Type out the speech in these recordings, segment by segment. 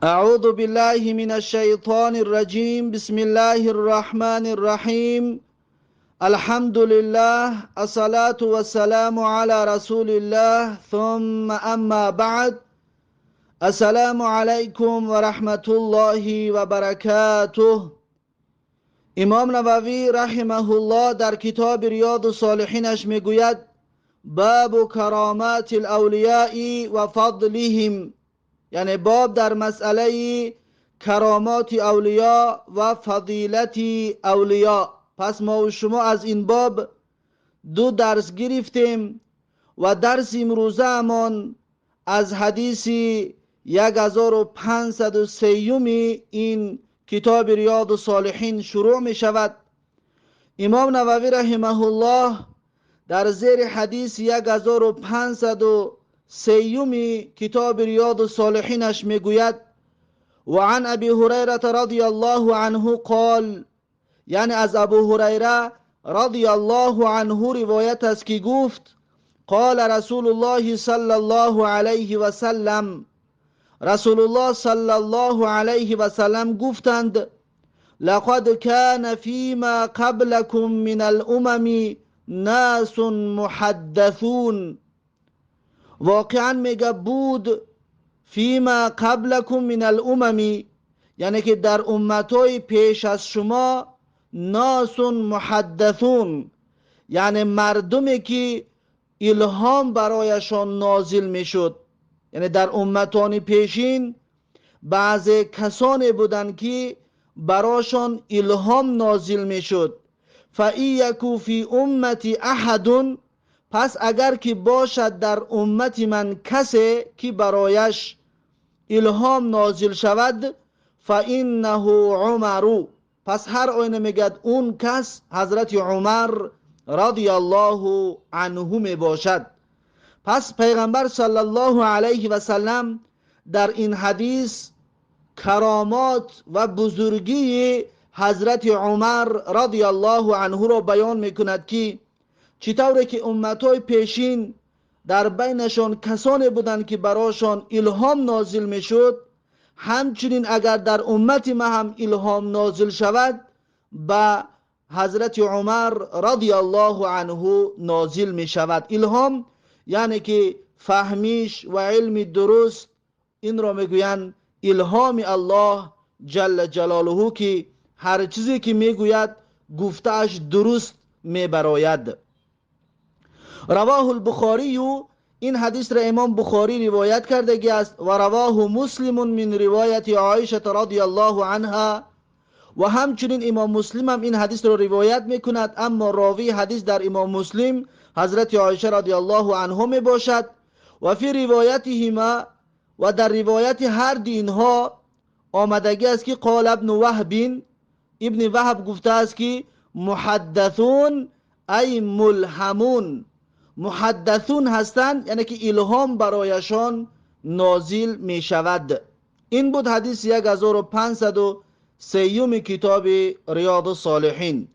أعوذ بالله من الشيطان الرجيم. بسم الله الرحمن الرحيم. الحمد لله، الصلاة والسلام على رسول الله، ثم أما بعد. السلام علیکم و رحمت الله و برکاته. امام نووی رحمه الله در کتاب ریاض الصالحینش میگوید: باب کرامات الاولیاء و فضلهم، یعنی باب در مسئله کرامات اولیا و فضیلت اولیا. پس ما و شما از این باب دو درس گرفتیم و درس امروزه همان از حدیث 1503 این کتاب ریاض الصالحین شروع می شود. امام نووی رحمه الله در زیر حدیث 1503 کتاب ریاض الصالحینش میگوید: و عن ابی هریره رضی الله عنه قال، یعنی از ابو هریره رضی الله عنه روایت است که گفت: قال رسول الله صلی الله علیه و سلم، رسول الله صلی الله علیه و سلم گفتند: لقد كان فيما قبلكم من الامم ناس محدثون. واقعا میگه بود، فیما قبلكم من الامم، یعنی که در امتهای پیش از شما، ناس محدثون، یعنی مردمی که الهام برایشان نازل میشد. یعنی در امتان پیشین بعض کسانی بودند که براشان الهام نازل میشد. فَإِنْ يَكُ فِي أُمَّتِي أَحَدٌ، پس اگر که باشد در امت من کسی که برایش الهام نازل شود، فإنه عمر، پس هر آینه میگد اون کس حضرت عمر رضی الله عنه می باشد. پس پیغمبر صلی الله علیه و سلم در این حدیث کرامات و بزرگی حضرت عمر رضی الله عنه را بیان میکند که چطوری که امتهای پیشین در بینشان کسانی بودند که براشان الهام نازل میشد، همچنین اگر در امت ما هم الهام نازل شود، به حضرت عمر رضی الله عنه نازل می شود. الهام یعنی که فهمیش و علم درست، این را میگویند الهام الله جل جلاله، که هر چیزی که میگوید گفتهش درست میبراید. رواه البخاری، این حدیث را امام بخاری روایت کرده است، و رواه مسلم من روایت عایشه رضی الله عنها، و همچنین امام مسلم هم این حدیث را روایت میکند، اما راوی حدیث در امام مسلم حضرت عایشه رضی الله عنها می باشد. و فی روایتهما، و در روایت هر دو اینها آمدگی است که قال ابن وهب، ابن وهب گفته است که محدثون ای ملهمون، محدثون هستند یعنی که الهام برایشان نازل می شود. این بود حدیث 1503 کتاب ریاض الصالحین.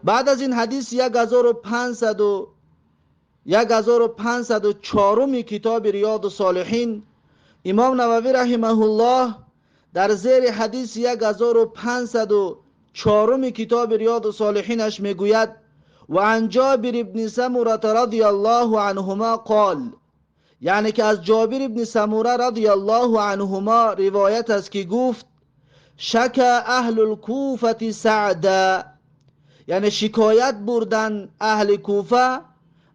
بعد از این حدیث 1504 کتاب ریاض الصالحین، امام نووی رحمه الله در زیر حدیث 1504 کتاب ریاض الصالحینش میگوید: و عن جابر ابن سمره رضی الله عنهما قال، یعنی که از جابر ابن سمره رضی الله عنهما روایت است که گفت: شکا اهل الکوفه سعدا، یعنی شکایت بردن اهل کوفه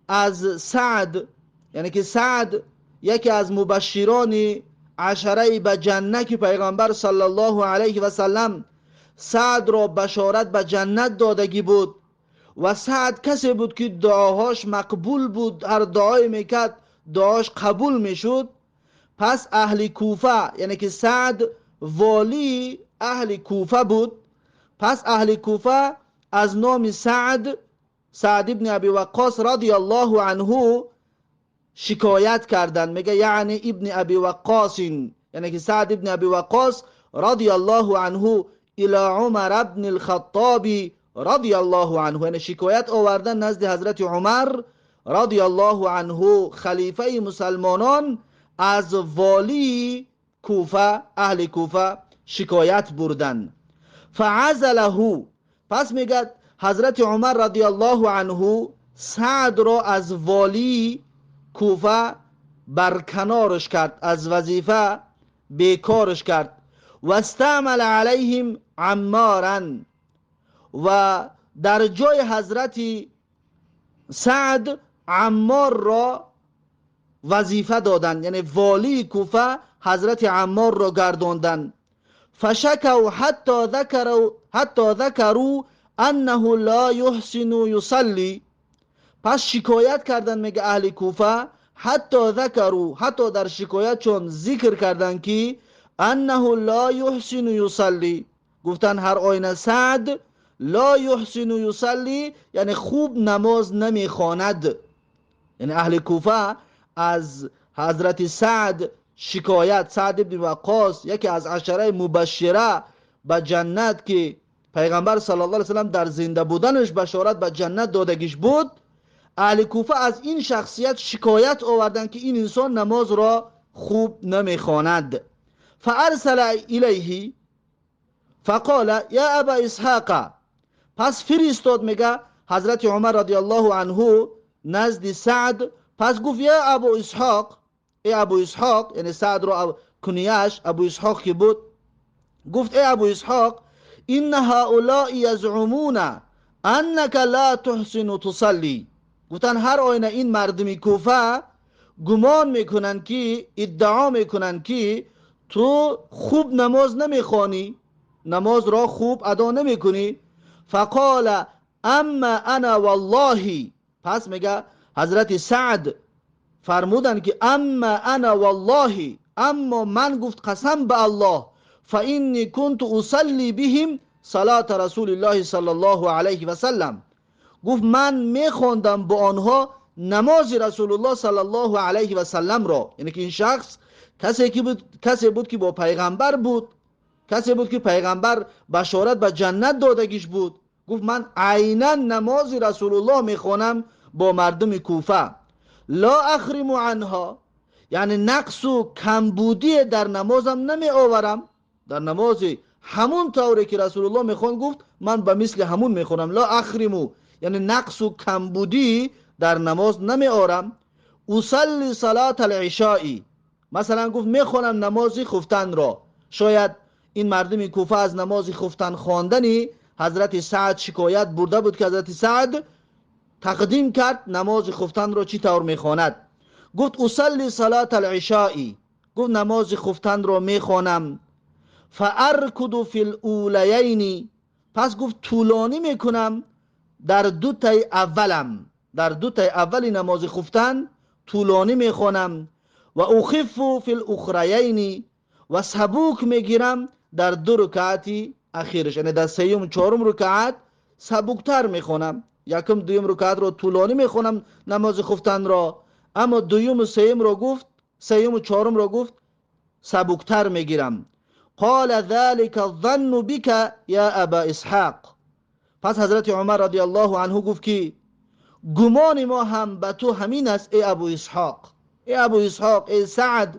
از سعد، یعنی که سعد یکی از مبشران عشره به جنت که پیغمبر صلی الله علیه و سلم سعد را بشارت به جنت دادگی بود، و سعد کسی بود که دعاهاش مقبول بود، هر دعای میکرد دعاش قبول میشد. پس اهل کوفه، یعنی که سعد والی اهل کوفه بود، پس اهل کوفه از نام سعد، سعد ابن ابی وقاص رضی الله عنه شکایت کردند. میگه یعنی ابن ابی وقاص، یعنی که سعد ابن ابی وقاص رضی الله عنه الى عمر ابن الخطاب رضی الله عنه، یعنی شکایت آوردن نزد حضرت عمر رضی الله عنه، خلیفه مسلمانان، از والی Куфа, аҳли Куфа шикоят бурданд. Фаазалаҳу, пас мегӯяд, ҳазрати Умар радиаллоҳу анҳу Саъдро аз волии Куфа барканорш кард, аз вазифа бекорш кард. Вастаъмала алайҳим Амморан, ва дар ҷои ҳазрати Саъд Амморро вазифа доданд, яъне волии Куфа ҳазрати Амморро гардонданд. Фашакав ҳатто закару аннаҳу ла юҳсину юсалли, пас шикоят карданд, мега аҳли Куфа, ҳатто закару, ҳатто дар шикоятшон зикр карданд, ки аннаҳу ла юҳсину юсалли, гуфтанд ҳар оина Саъд ла юҳсину юсалли, яъне хуб намоз намехонад. Яъне аҳли Куфа аз ҳазрати Саъд шикоят, Саъд ибни Ваққос, яке аз ашараи мубашшира ба ҷаннат, ки пайғамбар саллаллоҳу алайҳи васаллам дар зинда буданаш башорат ба ҷаннат додагиш буд, аҳли Куфа аз ин шахсият шикоят оварданд, ки ин инсон намозро хуб намехонад. Фаарсала илайҳи фақола я аба Исҳоқа, пас фиристод, мега, ҳазрати Умар радиаллоҳу анҳу назди Саъд, пас гуфт: я Абу Исҳоқ, э Абу Исҳоқ, яъне Саъдро кунияш Абу Исҳоқ ки буд, гуфт: э Абу Исҳоқ, инна ҳаулои язъумуна аннака ла туҳсину тусалли. Гуфтанд, ҳар оина ин мардуми Куфа гумон мекунанд, ки иддао мекунанд, ки ту хуб намоз намехонӣ, намозро хуб адо намекунӣ. Фақола амма ана валлоҳи, пас мега ҳазрати Саъд фармуданд, ки амма ана валлоҳи, аммо ман, гуфт, қасам ба Аллоҳ, фаинни кунту усалли биҳим салата расулиллоҳи саллаллоҳу алайҳи васаллам, гуфт, ман мехондам бо онҳо намози Расулуллоҳ саллаллоҳу алайҳи васалламро. Яъне ки ин шахс касе буд, ки бо пайғамбар буд, касе буд, ки пайғамбар башорат ба ҷаннат додагиш буд. Гуфт, ман айнан намози Расулуллоҳ мехонам бо мардуми Куфа. Ло ахриму анҳо, яъне нақсу камбудие дар намозам намеоварам, дар намози ҳамун тавре ки Расулуллоҳ мехонд, гуфт, ман ба мисли ҳамун мехонам. Ло ахриму, яъне нақсу камбудӣ дар намоз намеорам. Усалли салата алишои, масалан, гуфт, мехонам намози хуфтанро. Шояд ин мардуми Куфа аз намози хуфтан хондани ҳазрати Саъд шикоят бурда буд, ки ҳазрати Саъд тақдим кард намози хуфтанро чӣ тавр мехонад. Гуфт: усалли салата алишои, гуфт, намози хуфтанро мехонам. Фааркуду фи лулаяйни, пас гуфт, тӯлонӣ мекунам дар дутаи аввалам, дар дутаи аввали намози хуфтан тӯлонӣ мехонам. Ва ухиффу фи лухраяйни, ва сабук мегирам дар ду рукаати ахираш, яъне дар сеюм, чорум рукаат сабуктар мехонам. Якум, дуюм рукаатро тӯлонӣ мехонам намози хуфтанро, аммо дуюму сеюмро, гуфт, сеюму чорумро, гуфт, сабуктар мегирам. Қола залика занну бика я аба Исҳоқ. Пас ҳазрати Умар радиаллоҳу анҳу гуфт, ки гумони мо ҳам ба ту ҳамин аст, э Абу Исҳоқ, э Абу Исҳоқ, э Саъд,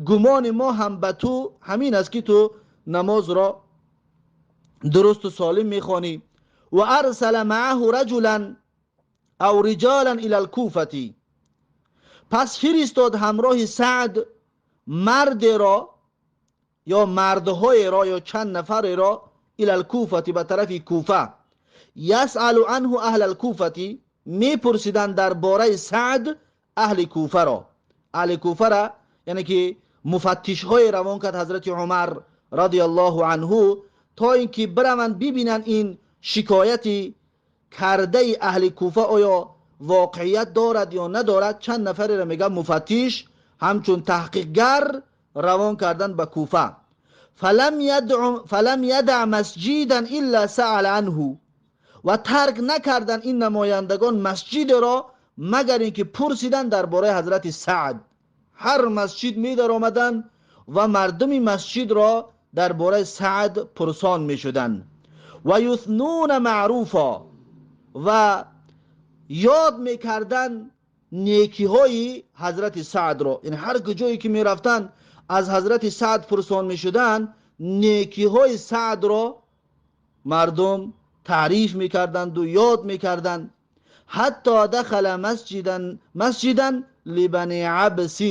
гумони мо ҳам ба ту ҳамин аст, ки ту намозро дурусту солим мехонӣ. Ва арсала маъаҳу раҷулан ав риҷолан ила лкуфати, пас фиристод ҳамроҳи Саъд мардеро ё мардҳоеро ё чанд нафареро, ила лкуфати, ба тарафи Куфа, ясъалу анҳу аҳла лкуфати, мепурсиданд дар бораи Саъд аҳли Куфаро. Аҳли Куфара, яъне ки муфаттишҳое равон кард ҳазрати Умар радиаллоҳу анҳу, то ин ки бираванд бибинанд, ин шикояти кардаи аҳли Куфа оё воқеият дорад ё надорад. Чанд нафареро, мегӯям, муфаттиш, ҳамчун таҳқиқгар равон кардан ба Куфа. Фалам ядع масҷидан илла саала анҳу, ва тарк накардан ин намояндагон масҷидеро, магар ин ки пурсиданд дар бораи ҳазрати Саъд. Ҳар масҷид медаромаданд ва мардуми масҷидро дар бораи Саъд пурсон мешуданд. Ва юснуна маъруфа, ва ёд мекарданд некиҳои ҳазрати Саъдро. Яъне ҳар куҷое ки мерафтанд. از حضرت سعد پرسان میشدند، نیکی های سعد را مردم تعریف میکردند و یاد میکردند. حتی دخل مسجدا لبنی عبس،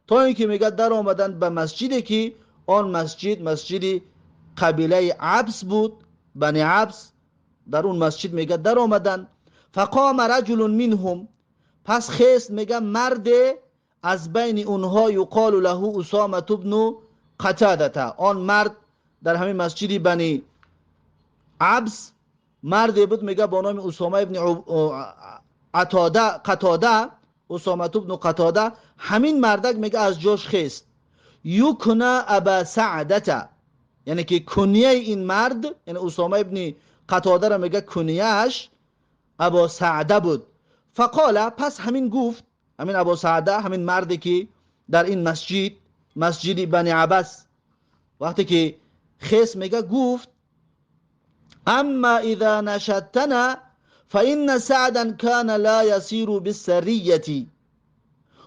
تا اینکه میگه در آمدند به مسجدی که آن مسجد مسجد قبیله عبس بود، بنی عبس. در اون مسجد میگه در آمدند. فقام رجل منهم، پس خیست میگه مرد از بین اونها، یقال له اسامه بن قتاده. آن مرد در همین مسجد بنی عبس مردی بود میگه با نام اسامه ابن قتاده، اسامه ابن قتاده. همین مردک میگه از جاش خیست. یکنا ابا سعدته، یعنی که کنیه این مرد، یعنی اسامه ابن قتاده را میگه کنیهش ابا سعده بود. فقال، پس همین گفت، همین ابا سعده، همین مردی که در این مسجد، مسجد بنی عبس، وقتی که خیس میگه گفت اما اذا نشدتنا فان سعدا كان لا يسير بالسریه.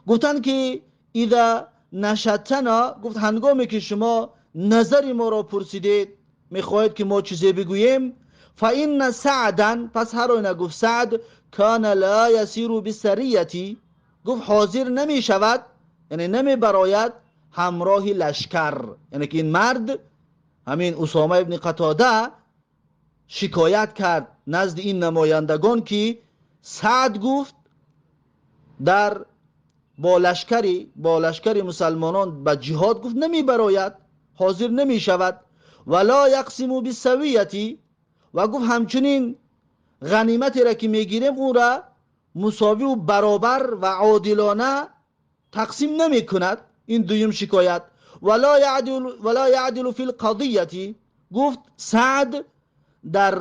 گفتن که اذا نشدتنا، گفت هنگامی که شما نظر ما را پرسیدید، میخواهید که ما چیزی بگوییم، فان سعدا، پس هر آینه گفت سعد کان لا یسیر بالسریه، گفت حاضر نمی شود، یعنی نمی براید همراه لشکر. یعنی که این مرد همین اسامه ابن قتاده شکایت کرد نزد این نمایندگان که سعد گفت در با لشکر مسلمانان به جهاد گفت نمی براید، حاضر نمی شود. ولا یقسم بالسویه، و گفت همچنین غنیمتی را که میگیریم او را مساوی و برابر و عادلانه تقسیم نمی کند. این دویم شکایت. ولا یعدل فی القضیه، گفت سعد در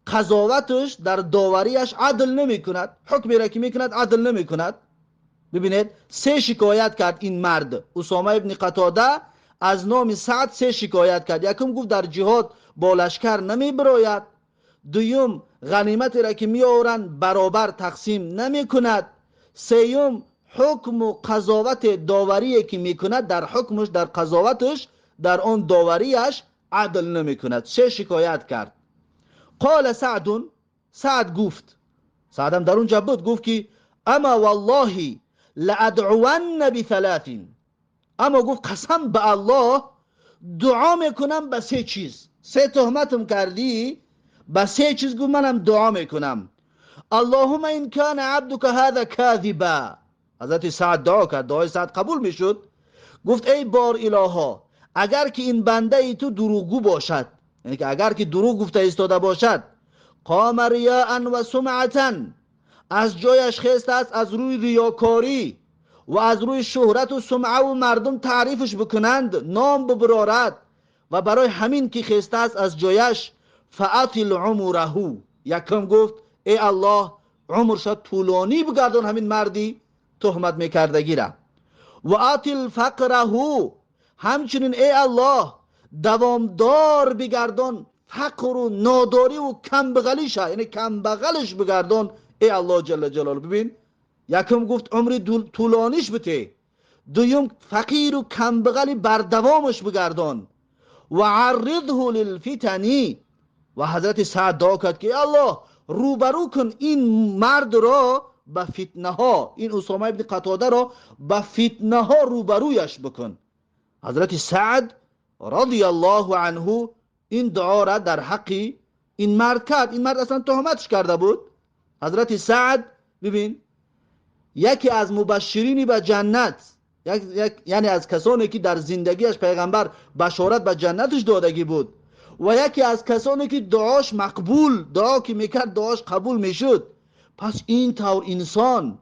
قضاوتش، در داوریش عدل نمی کند، حکمی را که می کند عدل نمی کند. ببینید سه شکایت کرد این مرد اسامه ابن قتاده از نام سعد، سه شکایت کرد. یکم گفت در جهاد با لشکر نمی براید، دویم غنیمتی را که می آورند برابر تقسیم نمی کند، سیوم حکم و قضاوت داوری که می کند در حکمش، در قضاوتش، در آن داوریش عدل نمی کند. سه شکایت کرد. قال سعد، سعد گفت، سعدم در اونجا بود، گفت که اما والله لادعون بثلاث، اما گفت قسم به الله دعا میکنم به سه چیز. سه تهمتم کردی به سه چیز، گفت منم دعا میکنم. اللهم ان کان عبدک هذا کاذبا. حضرت سعد دعا کرد، دعای سعد قبول میشد. گفت ای بار الها، اگر که این بنده ای تو دروغگو باشد، یعنی که اگر که دروغ گفته ایستاده باشد، قام ریاء و سمعة، از جایش خیست است از روی ریاکاری و از روی شهرت و سمعه و مردم تعریفش بکنند، نام ببرارد، و برای همین که خیسته است از جایش، فاطل عمره. یکم گفت ای الله عمرش طولانی بگردان همین مردی تهمت میکردگی را. و اطل فقره، همچنین ای الله دوامدار بگردان فقر و ناداری و کمبغلیش، یعنی کمبغلش بگردان ای الله جل جلاله. ببین یکم گفت عمری طولانیش بته، دویم فقیر و کمبغلی بردوامش بگردان. و عرضه للفتنی، و حضرت سعد دعا کرد که الله روبرو کن این مرد را به فتنه ها، این اسامه ابن قتاده را به فتنه ها روبرویش بکن. حضرت سعد رضی الله عنه این دعا را در حق این مرد کرد. این مرد اصلا تهمتش کرده بود. حضرت سعد ببین یکی از مبشرین به جنت، یعنی از کسانی که در زندگیش پیغمبر بشارت به جنتش دادگی بود، و یکی از کسانی که دعاش مقبول، دعا که میکرد دعاش قبول میشد. پس این طور انسان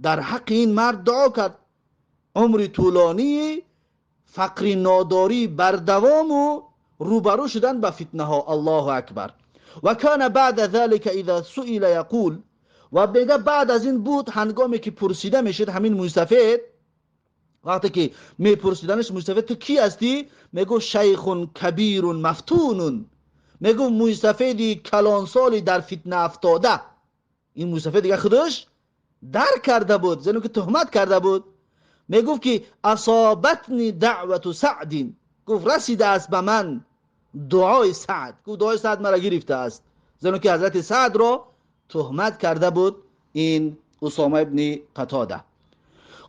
در حق این مرد دعا کرد، عمر طولانی، فقر ناداری بردوام و روبرو شدن به فتنه ها. الله اکبر. و کان بعد ذلك اذا سئل یقول، و میگه بعد از این بود هنگامی که پرسیده میشد همین موسفید، وقتی که میپرسیدنش موسفید تو کی هستی، میگو شیخ کبیر مفتون، میگو موسفیدی کلانسالی در فتنه افتاده. این موسفید دیگه خودش درک کرده بود، زنو که تهمت کرده بود. Мегуфт ки асобатни даъвату саъдин, гуфт расида аст ба ман дуои Саъд, гуфт дуои Саъд маро гирифта аст, зеро ки ҳазрати Саъдро туҳмат карда буд ин Усома ибни Қатода.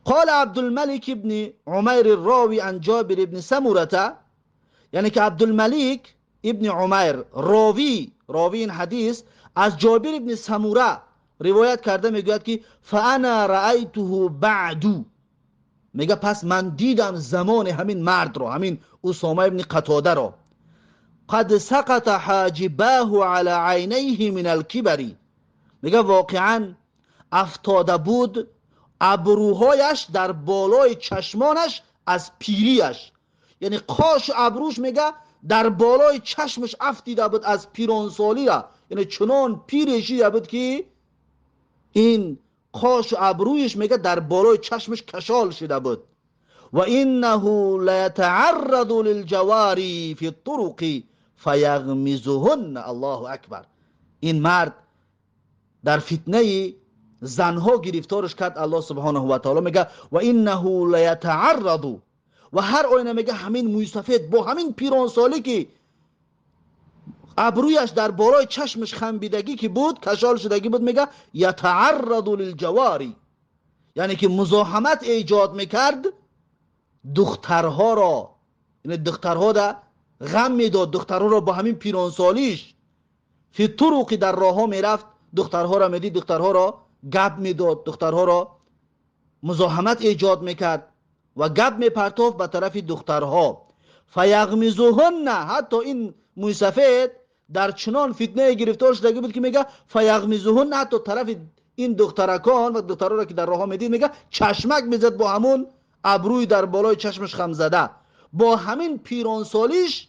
قال عبدالملك ابن عمير الراوي عن جابر ابن سمرة، یعنی که عبدالملک ابن عمیر راوی این حدیث از جابر ابن سموره روایت کرده، میگوید که فانا رأیته بعد، میگه پس من دیدم زمان همین مرد رو، همین اسامه ابن قتاده رو، قد سقط حاجباه على عینیه من الکبر، میگه واقعا افتاده بود ابروهایش در بالای چشمانش از پیریش، یعنی قاش ابروش میگه در بالای چشمش افتیده بود از پیرانسالی را، یعنی چنان پیرشیده بود که این قاش ابرویش میگه در بالای چشمش کشال شده بود. و انه لیتعرض للجواری فی الطرق فیغمزهن. الله اکبر. این مرد در فتنه زنها گرفتارش کرد الله سبحانه و تعالی. میگه و انه لیتعرض، و هر آینه میگه همین موی سفید با همین پیرانسالی که ابرویش در بالای چشمش خمبیدگی که بود، کشال شدگی بود، میگه یتعرض للجواری، یعنی که مزاحمت ایجاد میکرد دخترها را، یعنی دخترها را غم میداد، دخترها را با همین پیرانسالیش فی طرقی در راه ها میرفت، دخترها را میدید، دخترها را گپ میداد، دخترها را مزاحمت ایجاد میکرد و گپ میپرتافت به طرف دخترها. فیغمزوهن، حتی این موی سفید در چنان فتنه گرفتار شده بود که میگه فیغمزوهن، حتی طرف این دخترکان و دخترها را که در راه میدید میگه چشمک میزد با همون ابروی در بالای چشمش خم زده، با همین پیرانسالیش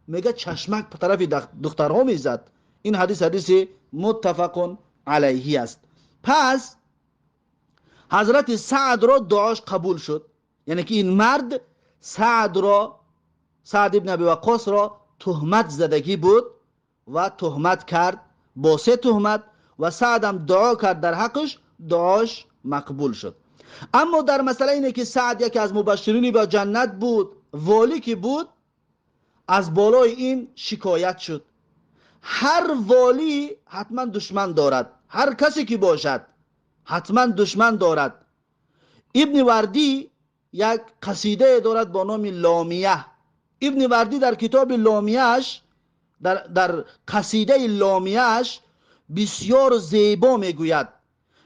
میگه چشمک به طرف دخترها میزد. این حدیث حدیث متفق علیه است. پس حضرت سعد را دعاش قبول شد، یعنی که این مرد سعد را، سعد ابن ابی وقاص را تهمت زدگی بود و تهمت کرد با سه تهمت و سعد هم دعا کرد در حقش، دعاش مقبول شد. اما در مسئله اینه که سعد یکی از مبشرینی با جنت بود، والی که بود، از بالای این شکایت شد. هر والی حتما دشمن دارد، هر کسی که باشد حتما دشمن دارد. ابن وردی یک قصیده دارد با نام لامیه. ابن وردی در کتاب لامیهش، در قصیده لامیهش بسیار زیبا میگوید،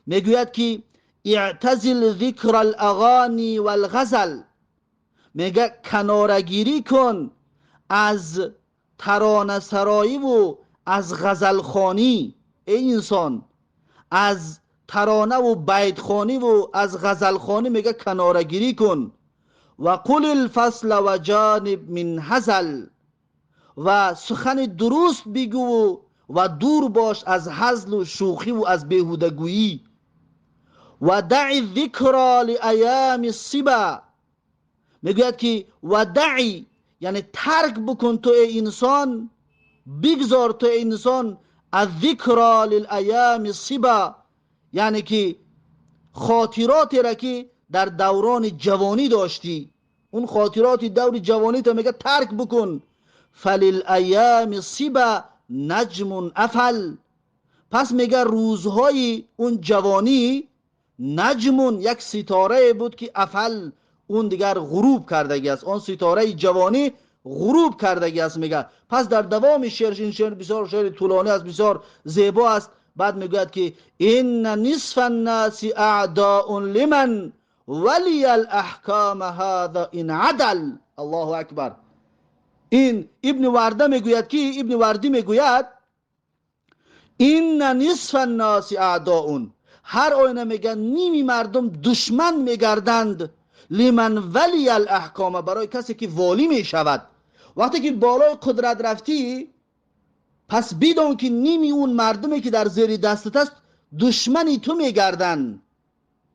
میگوید که اعتزل ذکر الاغانی والغزل، میگه کنارگیری کن از ترانه سرایی و از غزل خوانی. ای انسان، از ترانه و بیت خوانی و از غزل خوانی میگه کنارگیری کن. و قل الفصل و جانب من هزل، و سخن درست بگو و دور باش از هزل و شوخی و از بیهودگویی. و دع الذکر لایام الصبا، میگوید که و دعی یعنی ترک بکن تو ای انسان، بگذار تو ای انسان الذکر للایام الصبا، یعنی که خاطراتی را که در دوران جوانی داشتی، اون خاطرات دور جوانی تو میگه ترک بکن. فللایام الصبا نجم افل، پس میگه روزهای اون جوانی نجم یک ستاره بود که افل اون دیگر غروب کردگی است، آن ستاره جوانی غروب کردگی است. میگه پس در دوام شعر، این شعر بسیار شعر طولانی است، بسیار زیبا است. بعد میگوید که ان نصف الناس اعداء لمن ولی الاحکام هذا ان عدل. الله اکبر. این ابن ورده میگوید که ابن وردی میگوید ان نصف الناس اعداء، هر آینه میگن نیمی مردم دشمن میگردند، لمن ولی الاحکام، برای کسی که والی میشود. وقتی که بالای قدرت رفتی پس بدان که نیمی اون مردمی که در زیر دستت است دشمنی تو میگردن.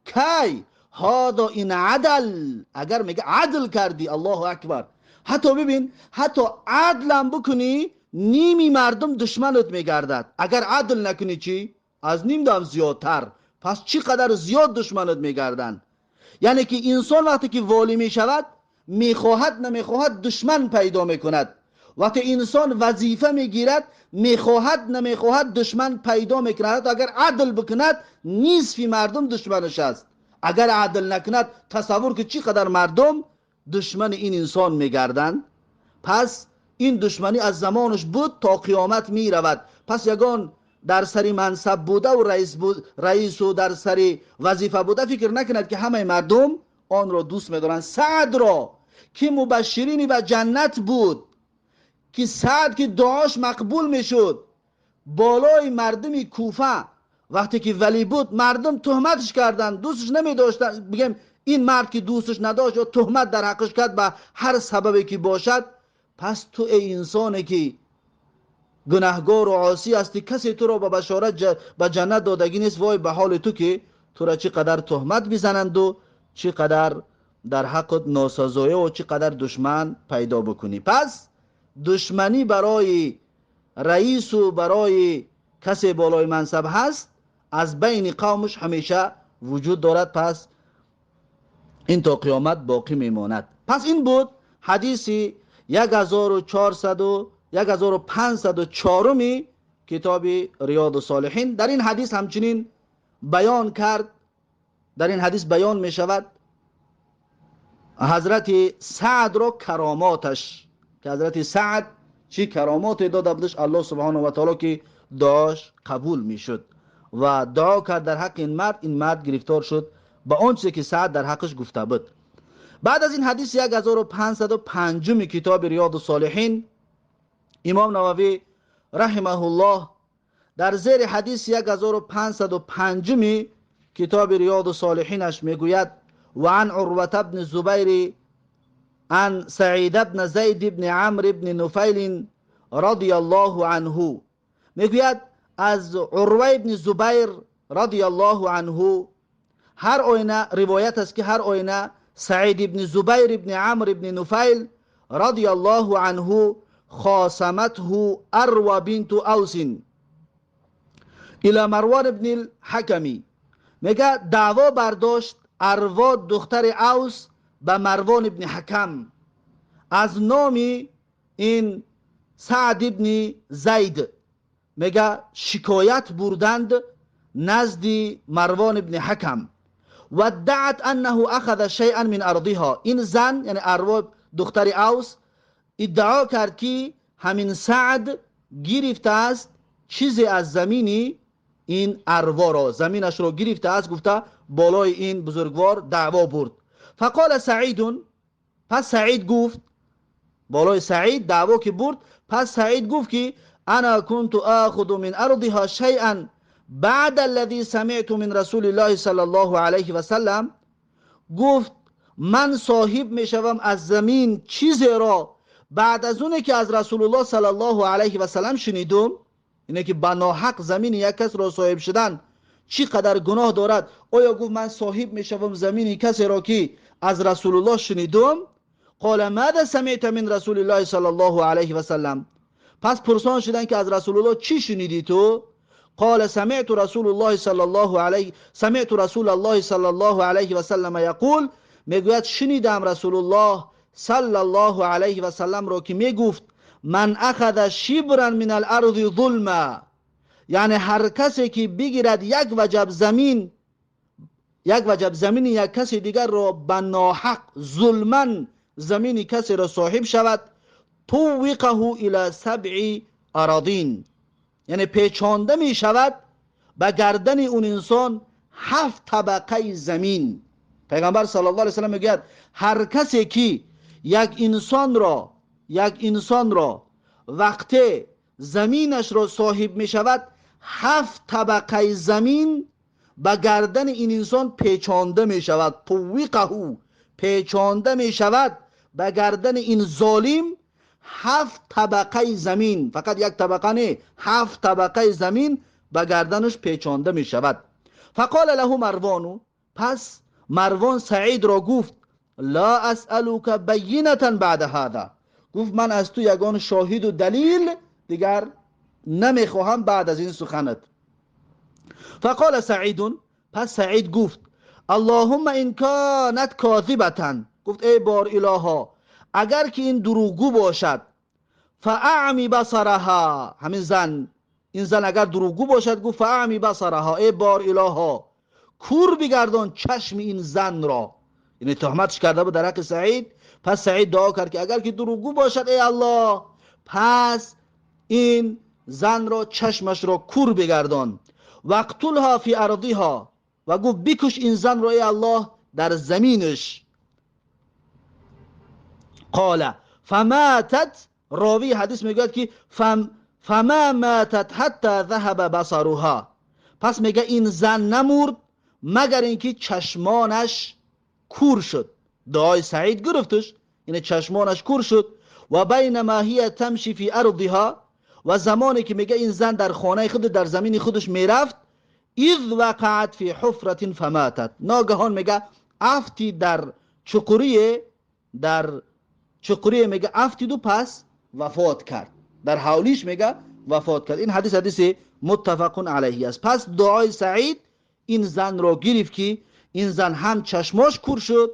کی هذا این عدل، اگر میگه عدل کردی، الله اکبر. حتی ببین، حتی عدلم بکنی نیمی مردم دشمنت میگردد. اگر عدل نکنی چی؟ از نیم دم زیادتر. پس چی قدر زیاد دشمنت میگردن. Яъне ки инсон вақте ки волӣ мешавад, мехоҳад намехоҳад, душман пайдо мекунад. Вақте инсон вазифа мегирад, мехоҳад намехоҳад, душман пайдо мекунад. Ҳатто агар адл бикунад, нисфи мардум душманаш аст. Агар адл накунад, тасаввур ки чӣ қадар мардум душмани ин инсон мегарданд. Пас ин душманӣ аз замонаш буд, то қиёмат меравад. Пас ягон дар сари мансаб буда ва раису дар сари вазифа буда фикр накунад, ки ҳамаи мардум онро дӯст медоранд. Саъдро, ки мубашширини ба ҷаннат буд, ки Саъд ки дуош мақбул мешуд, болои мардуми Куфа вақте ки валӣ буд, мардум туҳматш карданд, дӯстш намедоштанд. Бигем, ин мард ки дӯстш надошт ё туҳмат дар ҳаққаш кард, ба ҳар сабабе ки бошад. Пас ту, эй инсоне ки гунаҳгору осӣ ҳастӣ, касе туро ба башорат ба ҷаннат додагӣ нест, вой ба ҳоли ту, ки тура чӣ қадар туҳмат бизананду чӣ қадар дар ҳаққат носазояву чӣ қадар душман пайдо бикунӣ. Пас душманӣ барои раису барои касе болои мансаб ҳаст, аз байни қавмаш ҳамеша вуҷуд дорад. Пас ин то қиёмат боқӣ мемонад. Пас ин буд ҳадиси 1400, 1504-уми китоби Риёду Солиҳин. Дар ин ҳадис ҳамчунин баён кард, дар ин ҳадис баён мешавад ҳазрати Саъдро каромоташ, ки ҳазрати Саъд чӣ каромоте дода будаш Аллоҳ субҳонаҳу ва таоло, ки дуош қабул мешуд ва дуо кард дар ҳаққи ин мард, ин мард гирифтор шуд ба он чизе ки Саъд дар ҳаққаш гуфта буд. Баъд аз ин ҳадиси 1505-уми китоби Риёду Солиҳин, имом Нававӣ раҳимаҳуллоҳ дар зери ҳадиси 1505-уми китоби Риёду Солиҳинаш мегӯяд: وعن عروة بن الزبير عن سعيد بن زيد بن عمرو بن نفيل رضي الله عنه. мегӯяд, аз Урва ибни Зубайр радия Аллоҳу анҳу ҳар оина ривоят аст, ки ҳар оина Саид ибни Зубайр ибни Амр ибни Нуфайл радия Аллоҳу анҳу خاصمته أروى بنت أوس إلى مروان بن الحكم. мега, даъво бардошт Арво духтари Авс ба Марвон ибни Ҳакам аз номи ин Саъд ибни Зайд. мега, шикоят бурданд назди Марвон ибни Ҳакам. وادعت أنه أخذ شيئا من أرضها. ин зан, яъне Арво духтари Авс, иддао кард, ки ҳамин Саъд гирифтааст чизе аз замини ин Арворо, заминашро гирифтааст, гуфта болои ин бузургвор даъво бурд. فقال سعيد. пас Саид гуфт, болои Саид даъво ки бурд, пас Саид гуфт, ки أنا كنت آخذ من أرضها شيئا بعد الذي سمعت من رسول الله صلى الله عليه وسلم؟ гуфт, ман соҳиб мешавам аз замин чизеро баъд аз оне ки аз Расулуллоҳ саллаллоҳу алайҳи васалам шунидум? Ине ки ба ноҳақ замини як касро соҳиб шудан чӣ қадар гуноҳ дорад. Оё, гуфт, ман соҳиб мешавам замини касеро, ки аз Расулуллоҳ шунидум? قال ماذا سمعت من رسول الله صلى الله عليه وسلم؟ пас пурсон шуданд, ки аз Расулуллоҳ чӣ шунидӣ ту? قال سمعت رسول الله صلى الله عليه وسلم يقول. мегӯяд, шунидам Расулуллоҳ саллаллоҳу алайҳи васалламро, ки мегуфт: من أخذ شبرا من الأرض ظلما. яъне ҳар касе ки бигирад як ваҷаб замин, як ваҷаб замини як каси дигарро ба ноҳақ, зулман замини касеро соҳиб шавад, طوقه إلى سبع أراضين. яъне печонда мешавад ба гардани он инсон ҳафт табақаи замин. Пайғамбар саллаллоҳу алайҳи васаллам мегӯяд, ҳар касе ки як инсонро вақте заминашро соҳиб мешавад, ҳафт табақаи замин ба гардани ин инсон печонда мешавад. طوقه, печонда мешавад ба гардани ин золим ҳафт табақаи замин. Фақат як табақа не, ҳафт табақаи замин ба гарданаш печонда мешавад. فقال له مروان. пас Марвон Саидро гуфт: لا أسألك بينة بعد هذا. гуфт, ман аз ту ягон шоҳиду далил дигар намехоҳам баъд аз ин суханат. فقال سعيد. пас Саид гуфт: اللهم إن كانت كاذبة، گفت ای بار الها اگر که این دروغگو باشد، فأعم بصرها، همین زن، این زن اگر دروغگو باشد، گفت فأعم بصرها، ای بار الها کور بگردان چشم این زن را. یعنی تهمتش کرده بود در حق سعید. پس سعید دعا کرد که اگر که دروغگو باشد ای الله، پس این زن را چشمش را کور بگردان. واقتلها فی ارضها، و گفت بکش این زن را ای الله در زمینش. قال فماتت، راوی حدیث میگوید که فما ماتت حتی ذهب بصرها، پس میگه این زن نمرد مگر اینکه چشمانش کور شد. دعای سعید گرفتش، یعنی چشمانش کور شد. و بینما هی تمشی فی ارضها، و زمانی که میگه این زن در خانه خود در زمین خودش میرفت، اذ وقعت فی حفرة فماتت، ناگهان میگه افتی در چقوری، در چقوری میگه افتید و پس وفات کرد، در حولیش میگه وفات کرد. این حدیث حدیث متفق علیه است. پس دعای سعید این زن را گرفت که این زن هم چشماش کور شد،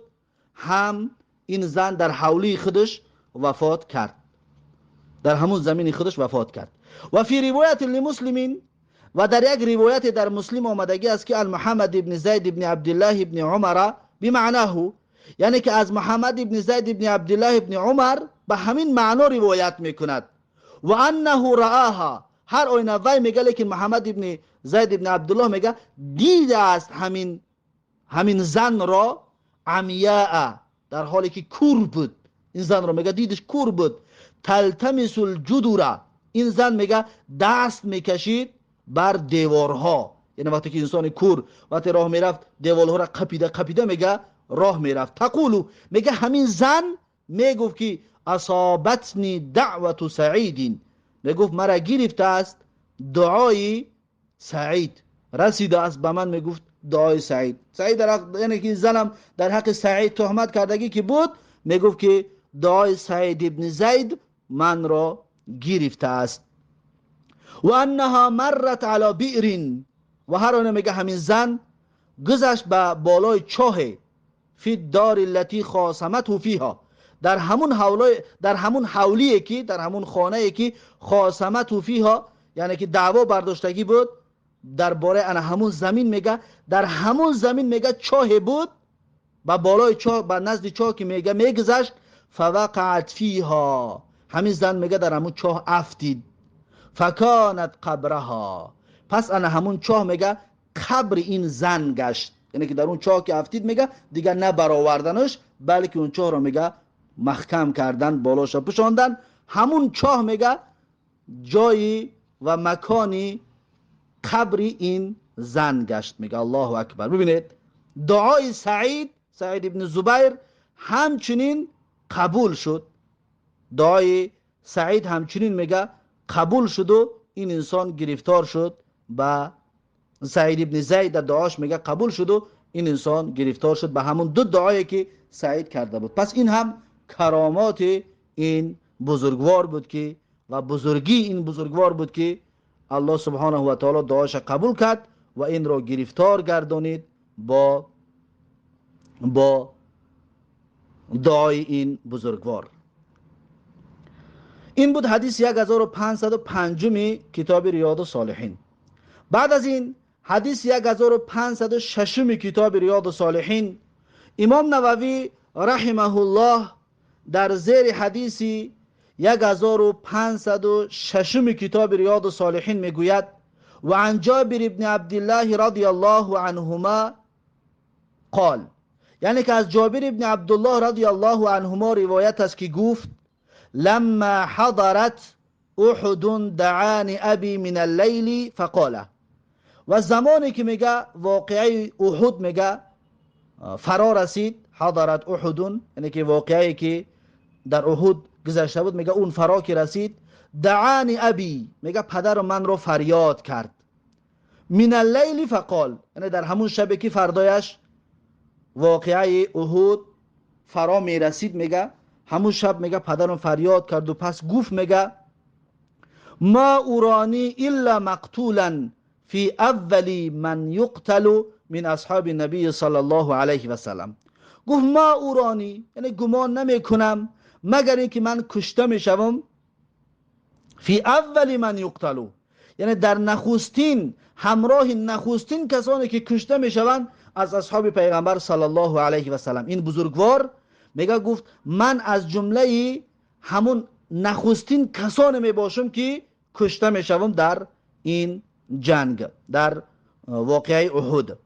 هم این زن در حولی خودش وفات کرد، در همون زمین خودش وفات کرد. و فی روایت لمسلمین، و در یک روایت در مسلم آمدگی است که المحمد ابن زید ابن عبدالله ابن عمر بمعناه، یعنی که از محمد ابن زید ابن عبدالله ابن عمر به همین معنا روایت میکند. و انه رآها، هر آینه وی میگه، لیکن محمد ابن زید ابن عبدالله میگه دیده است همین زن را عمیاء، در حالی که کور بود. این زن را میگه دیدش کور بود. تلتمس الجدور، این زن میگه دست میکشید بر دیوارها، یعنی وقتی که انسان کور وقتی راه میرفت دیوارها را قپیده قپیده میگه راه میرفت. تقولو، میگه همین زن میگفت که اصابتنی دعوت سعید، میگفت مرا گرفته است دعای سعید، رسیده است به من، میگفت دعای سعید. سعید در حق، یعنی که زنم در حق سعید تهمت کردگی که بود، میگفت که دعای سعید ابن زید من را گرفته است. و انها مرت علی بئر، و هر آنه میگه همین زن گذشت به بالای چاه، فی الدار التي خاصمته فیها، در همون حولای، در همون حولیه که در همون خانه که خاصمته فیها، یعنی که دعوا برداشتگی بود درباره انا همون زمین، میگه در همون زمین میگه چاه بود، با بالای چاه، با نزد چاه که میگه میگذشت، فوقعت فیها، همین زن میگه در همون چاه افتید. فکانت قبرها، پس انا همون چاه میگه قبر این زن گشت، یعنی که در اون چاه که افتید میگه دیگه نه برآوردنش، بلکه اون چاه رو میگه محکم کردن، بالاش پوشاندن. همون چاه میگه جایی و مکانی قبر این زن گشت. میگه الله اکبر. ببینید دعای سعید، سعید ابن زبیر همچنین قبول شد. دعای سعید همچنین میگه قبول شد و این انسان گرفتار شد به سعید ابن زید، در دعاش میگه قبول شد و این انسان گرفتار شد به همون دو دعایی که سعید کرده بود. پس این هم کرامات این بزرگوار بود که و بزرگی این بزرگوار بود که الله سبحانه و تعالی دعاش قبول کرد و این را گرفتار گردانید با دعای این بزرگوار. این بود حدیث 1505 کتاب ریاض الصالحین. بعد از این حدیث 1506 کتاب ریاض الصالحین، امام نووی رحمه الله در زیر حدیث 1506 کتاب ریاض الصالحین میگوید و عن جابر ابن عبدالله رضی الله عنهما قال، یعنی که از جابر ابن عبدالله رضی الله عنهما روایت است که گفت لما حضرت احد دعانی ابی من اللیل فقال. و زمانی که میگه واقعه احد میگه فرا رسید، حضرت احد، یعنی که واقعه که در احد گذشته بود، میگه اون فرا که رسید، دعانی ابی، میگه پدر من رو فریاد کرد، من اللیل فقال، یعنی در همون شب که فردایش واقعه احد فرا میرسید، میگه همون شب میگه پدرم فریاد کرد و پس گفت میگه ما اورانی الا مقتولا فی اول من یقتل من اصحاب النبی صلی الله علیه و سلم. گفت ما اورانی، یعنی گمان نمی کنم مگر اینکه من کشته می شوم، فی اول من یقتلو، یعنی در نخستین، همراه نخستین کسانی که کشته می شوند از اصحاب پیغمبر صلی الله علیه و سلم. این بزرگوار میگه گفت من از جمله همون نخستین کسانی می باشم که کشته می شوم در این جنگ، در واقعه احد.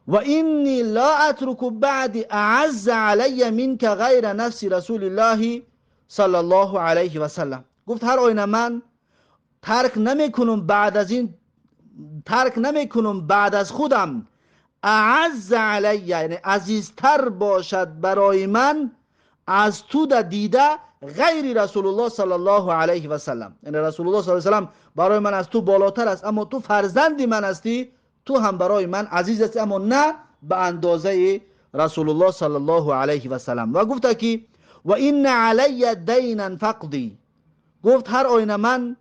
و اینی لا اترک بعد اعز علی منک غیر نفس رسول الله صلی الله علیه و سلم. گفت هر آینه من ترک نمی کنم بعد از این، ترک نمی کنم بعد از خودم اعز علی، یعنی عزیزتر باشد برای من از تو در دیده غیر رسول الله صلی الله علیه و سلم. یعنی رسول الله صلی الله علیه و سلم برای من از تو بالاتر است، اما تو فرزند من هستی، تو هم برای من عزیز هستی، اما نه به اندازه رسول الله صلی الله علیه و سلم. و گفت که و این علی دینا فقدی، گفت هر آینه من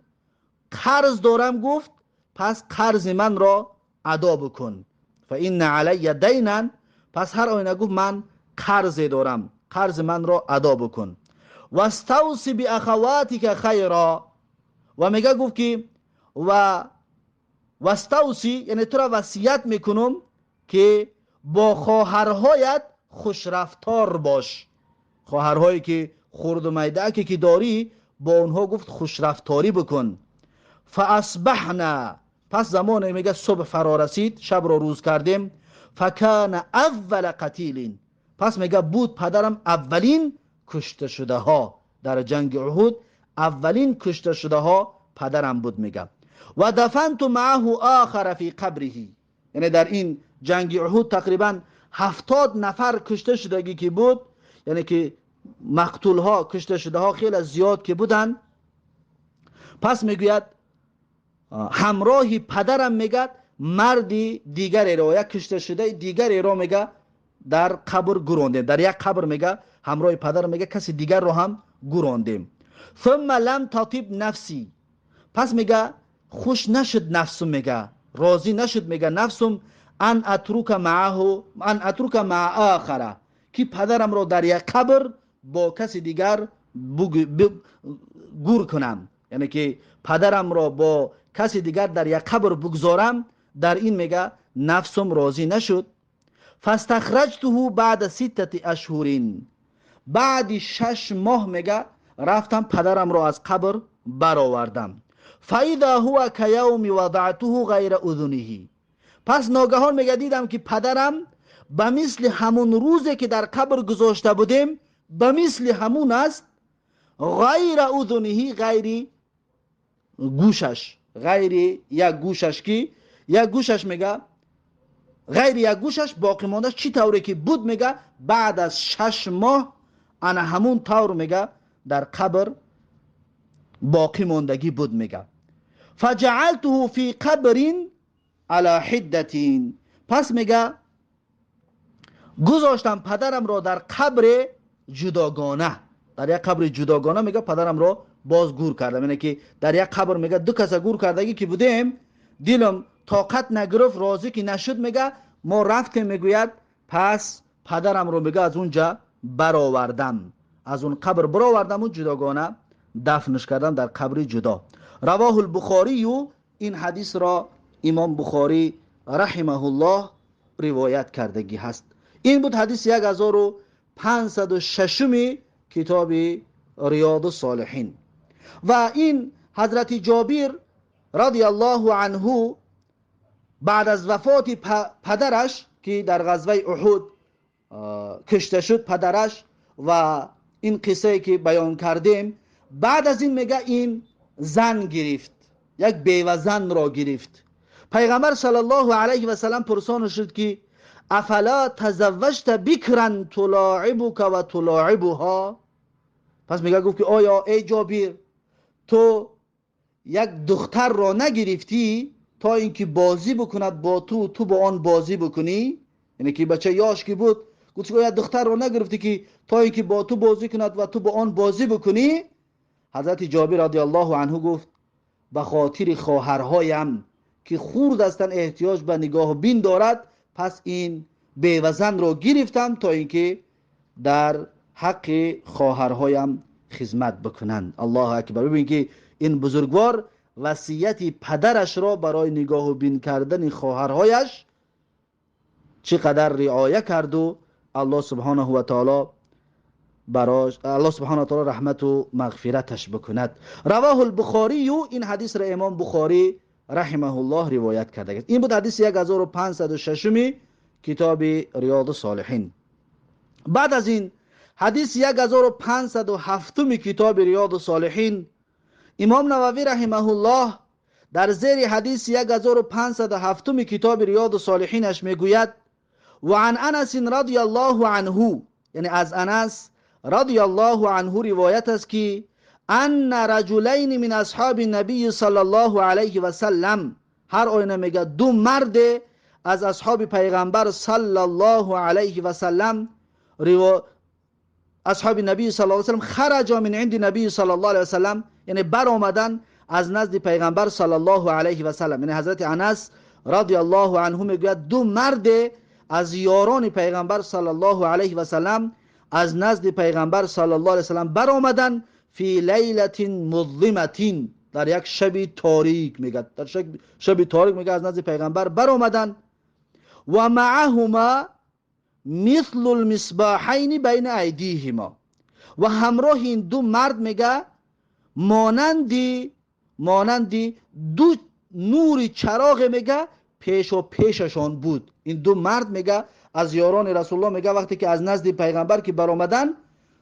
قرض دارم، گفت پس قرض من را ادا بکن. فإن علی دینا، پس هر آینه گفت من قرض دارم، قرض من را ادا بکن. و استوصی باخواتک خیرا، و میگه گفت که و واستوصی، یعنی تو را وصیت میکنم که با خواهرهایت خوشرفتار باش. خواهرهایی که خرد و میده که داری با اونها گفت خوشرفتاری بکن. فاصبحنا، پس زمان میگه صبح فرا رسید، شب را روز کردیم. فکان اول قتیل، پس میگه بود پدرم اولین کشته شده ها در جنگ احد، اولین کشته شده ها پدرم بود. میگه و دفنت معه آخر فی قبره، یعنی در این جنگ احد تقریبا 70 نفر کشته شدگی که بود، یعنی که مقتول ها کشته شده ها خیلی زیاد که بودن. پس میگوید همراه پدرم میگه مردی دیگری را، یک کشته شده دیگری را میگه در قبر گوراندیم، در یک قبر میگه همراه پدرم میگه کسی دیگر را هم گوراندیم. ثم لم تطیب نفسی، پس میگه خوش نشد نفسم، میگه راضی نشد، میگه نفسم ان اترک معه، ان اترک مع آخره، که پدرم را در یک قبر با کسی دیگر گور کنم، یعنی که پدرم را با کسی دیگر در یک قبر بگذارم، در این میگه نفسم راضی نشد. فاستخرجته بعد 6 اشهر، بعد 6 ماه میگه رفتم پدرم را از قبر برآوردم. فاذا هو کیوم وضعته غیر اذنه، پس ناگهان میگه دیدم که پدرم به مثل همون روزی که در قبر گذاشته بودیم به مثل همون است، غیر اذنه، غیر گوشش، غیر یک گوشش، که یک گوشش میگه غیر یک گوشش باقی مانده چی طوری که بود، میگه بعد از 6 ماه انا همون طور میگه در قبر باقی ماندگی بود. میگه فجعلته فی قبر علی حدة، پس میگه گذاشتم پدرم را در قبر جداگانه، در یک قبر جداگانه میگه پدرم را باز گور کردم، یعنی که در یک قبر میگه دو کس گور کردگی که بودیم، دلم طاقت نگرفت، راضی که نشد، میگه ما رفتیم، میگوید پس پدرم رو میگه از اونجا برآوردم، از اون قبر برآوردم و جداگانه دفنش کردم در قبر جدا. رواه البخاری، این حدیث را امام بخاری رحمه الله روایت کردگی هست. این بود حدیث 1506 کتاب ریاض الصالحین. و این حضرت جابر رضی الله عنه بعد از وفات پدرش که در غزوه احد کشته شد پدرش، و این قصه که بیان کردیم، بعد از این میگه این زن گرفت، یک بیوه زن را گرفت. پیغمبر صلی الله علیه و سلم پرسان شد که افلا تزوجت بکرا تلاعبک و تلاعبها؟ پس میگه گفت که آیا ای جابر تو یک دختر را نگرفتی تا اینکه بازی بکند با تو، تو با آن بازی بکنی؟ یعنی که بچه یاش که بود، گفت که دختر را نگرفتی که تا اینکه با تو بازی کند و تو با آن بازی بکنی؟ حضرت جابر رضی الله عنه گفت به خاطر خواهرهایم که خورد هستند احتیاج به نگاه بین دارد، Пас ин бевазанро гирифтам, то инки дар ҳаққи хоҳарҳоям хизмат бикунанд. Аллоҳу акбар. Бибин ки ин бузургвор васияти падарашро барои нигоҳу бин кардани хоҳарҳояш чӣ қадар риоя карду Аллоҳ субҳонаҳу ва таоло барош, Аллоҳ субҳонаҳу ва таоло раҳмату мағфираташ бикунад. Равоҳу лбухорию, ин ҳадисро имом Бухорӣ раҳимаҳуллоҳ ривоят кардааст. Ин буд ҳадиси 1506 китоби Риёду Солиҳин. Баъд аз ин ҳадиси 1507 китоби Риёду Солиҳин, имом Нававӣ раҳимаҳуллоҳ дар зери ҳадиси 1507 китоби Риёду Солиҳинаш мегӯяд: ва ан Анас радияллоҳу анҳу, яъне аз Анас радияллоҳу анҳу ривоят аст ки анна раҷулайни мин асҳоби набии саллаллоҳу алайҳи васаллам, ҳар оина мегӯяд ду марде аз асҳоби пайғамбар саллаллоҳу алайҳи васаллам, асҳоби набии саллаллоҳу алайҳи васаллам, хараҷа мин инди набии саллаллоҳу алайҳи васаллам, яъне баромадан аз назди пайғамбар саллаллоҳу алайҳи васаллам. Яъне ҳазрати Анас радияллоҳу анҳу мегӯяд ду марде аз ёрони пайғамбар саллаллоҳу алайҳи васаллам аз назди пайғамбар саллаллоҳу алайҳи васаллам баромадан, фи лайлатин музлиматин, дар як шаби торик мегӯяд, дар шаби торик мегӯяд аз назди пайғамбар баромадан, ва маъаҳума мислу лмисбоҳайни байна айдиҳима, ва ҳамроҳи ин ду мард мега монанди ду нури чароғе мега пешо пешашон буд. Ин ду мард мега аз ёрони Расулуллоҳ мега вақте ки аз назди пайғамбар ки баромадан,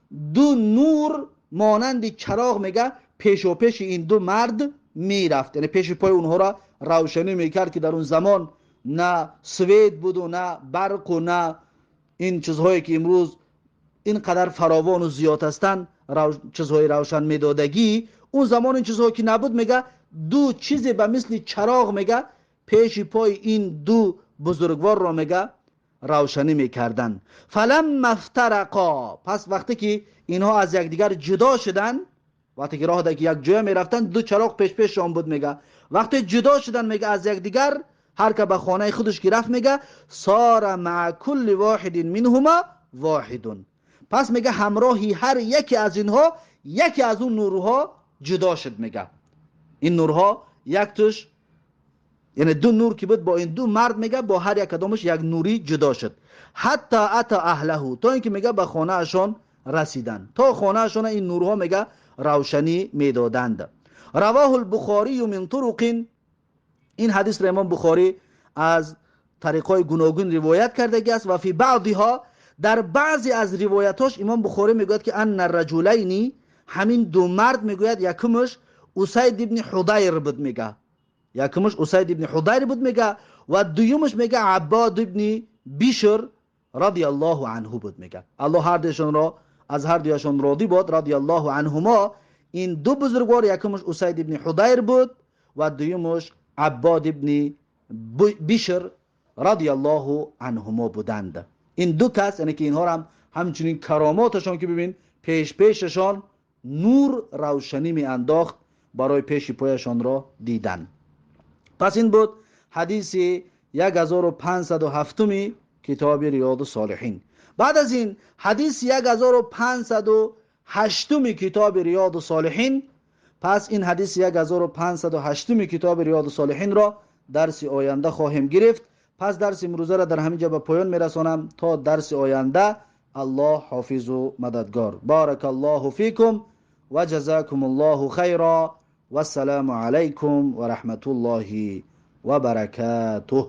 ду нур монанди чароғ мега пешо пеши ин ду мард мерафт, яъне пеши пои онҳоро равшанӣ мекард, ки дар он замон на свет буду, на барқу, на ин чизҳое ки имрӯз ин қадар фаровону зиёд ҳастанд, чизҳои равшан медодагӣ. Он замон ин чизҳое ки набуд, мега ду чизе ба мисли чароғ мега пеши пои ин ду бузургворро мега равшанӣ мекарданд. Фаламма фтарақа, пас вақте ки инҳо аз якдигар ҷудо шуданд, вақте ки роҳ ки як ҷоя мерафтанд, ду чароғ пешпешшон буд, мега вақте ҷудо шуданд мега аз якдигар, ҳар ка ба хонаи худаш ки рафт, мега сора маа кулли воҳидин минҳума воҳидун, пас мега ҳамроҳи ҳар яке аз инҳо яке аз он нурҳо ҷудо шуд. Мега ин нурҳо яктуш, яъне ду нур ки буд бо ин ду мард, мега бо ҳар як кадомаш як нурӣ ҷудо шуд. Ҳатто ата аҳлаҳу, то ин ки мега ба хонаашон расиданд, то хонаашона ин нурҳо мега равшанӣ медоданд. Равоҳу лбухорию мин туруқин, ин ҳадисро имом Бухорӣ аз тариқҳои гуногун ривоят кардагӣ аст. Ва фи баъдиҳо, дар баъзе аз ривоятҳош имом Бухорӣ мегӯяд ки анна раҷулайни, ҳамин ду мард мегӯяд якумаш Усайд ибни Ҳудайр буд, мега якумаш Усайд ибни Ҳудайр буд, мега ва дуюмаш мега Аббод ибни Бишр радиаллоҳу анҳу буд. Мега Аллоҳ ҳардуяшонро аз ҳардуяшон розӣ бод, радиаллоҳу анҳумо. Ин ду бузургвор якумаш Усайд ибни Ҳудайр буд ва дуюмаш Аббод ибни Бишр радиаллоҳу анҳумо буданд. Ин ду кас, яъне ки инҳоро ҳам ҳамчунин каромоташон ки бибин, пешпешашон нур равшанӣ меандохт барои пеши пояшонро дидан. Пас ин буд ҳадиси 1507 китоби Риёду Солиҳин. Баъд аз ин ҳадиси 1508 китоби Риёду Солиҳин. Пас ин ҳадиси 1508 китоби Риёду Солиҳинро дарси оянда хоҳем гирифт. Пас дарси имрӯзаро дар ҳамин ҷо ба поён мерасонам. То дарси оянда Аллоҳ ҳофизу мададгор. Баракаллоҳу фикум ва ҷазакумуллоҳу хайро. Вассалому алайкум ва раҳматуллоҳи ва баракатуҳ.